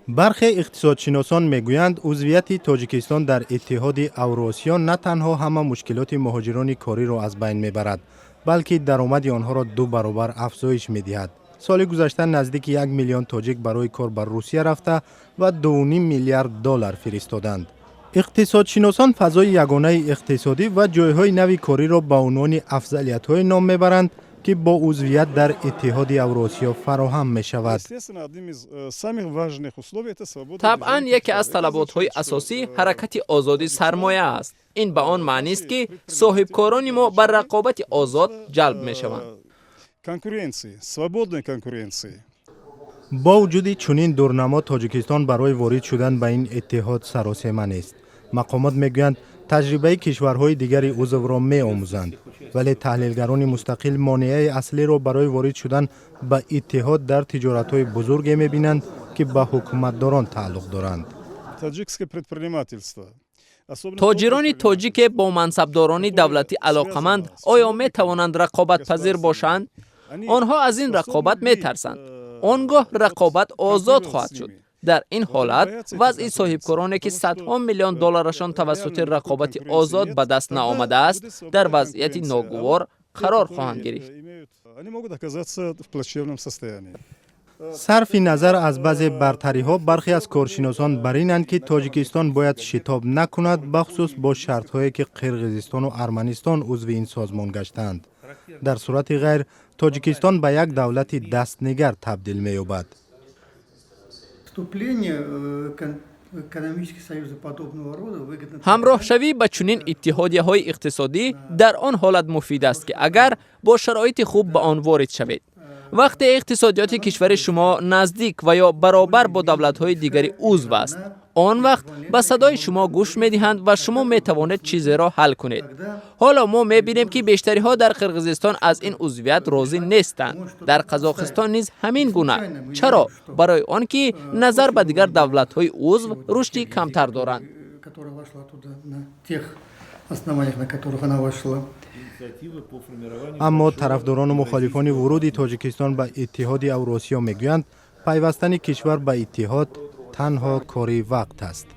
Бархе иқтисодшиносон мегӯянд, узвияти Тоҷикистон дар Иттиҳоди Авруосиё на танҳо ҳама мушкилоти муҳоҷирони кориро аз байн мебарад, балки даромади онҳоро ду баробар афзоиш медиҳад. Соли гузашта наздики 1 миллион тоҷик барои кор ба Русия рафта ва 2,5 миллиард доллар фиристоданд. Иқтисодшиносон фазои ягонаи иқтисодӣ ва ҷойҳои нави кориро ба унвони афзалиятҳое ном мебаранд, ки бо узвият дар Иттиҳоди Авруосиё фароҳам мешавад. Табъан, яке аз талаботҳои асосӣ ҳаракати озоди сармоя аст. Ин ба он маънист, ки соҳибкорони мо ба рақобати озод ҷалб мешаванд. Конкуренции, свободной конкуренции. Бо вуҷуди чунин дурнамо, Тоҷикистон барои ворид шудан ба ин иттиҳод саросема нест. Мақомот мегӯянд, таҷрибаи кишварҳои дигари узвро меомӯзанд, вале таҳлилгарони мустақил монеаи аслиро барои ворид шудан ба иттиҳод дар тиҷоратҳои бузурге мебинанд, ки ба ҳукуматдорон тааллуқ доранд. Таджикское предпринимательство. Тоҷирони тоҷике бо мансабдорони давлатӣ алоқаманд оё метавонанд рақобатпазир бошанд? Онҳо аз ин рақобат метарсанд. Он гоҳ рақобат озод хоҳад шуд. Дар ин ҳолат вазъи соҳибкороне, ки садҳо миллион долларашон тавассути рақобати озод ба даст наомадааст, дар вазъияти ногувор қарор хоҳанд гирифт. Они могут оказаться в плачевном состоянии. Сарфи назар аз баъзе бартариҳо, бархе аз коршиносон бар инанд, ки Тоҷикистон бояд шитоб накунад, бахусус бо шартҳое, ки Қирғизистону Арманистон узви ин созмон гаштаанд. Дар сурати ғайр Тоҷикистон ба як давлати дастнигар табдил меёбад. Вступление в экономические союзы подобного рода выгодно. Ҳамроҳшавӣ ба чунин иттиҳодияҳои иқтисодӣ дар он ҳолат муфид аст, ки агар бо шароити хуб ба он ворид шавед, вақте иқтисодиёти кишвари шумо наздик ва ё баробар бо давлатҳои дигари узв аст. Он вақт ба садои шумо гӯш медиҳанд ва шумо метавонед чизеро ҳал кунед. Ҳоло мо мебинем, ки бештариҳо дар Қирғизистон аз ин узвият розӣ нестанд, дар Қазоқистон низ ҳамин гуна. Чаро? Барои он ки назар ба дигар давлатҳои узв рушди камтар доранд. Которая вошла туда на тех основаниях, на которых она вошла. Аммо тарафдорону мухолифони вуруди Тоҷикистон ба Иттиҳоди Авруосиё мегӯянд, пайвастани кишвар ба иттиҳод танҳо кори вақт аст.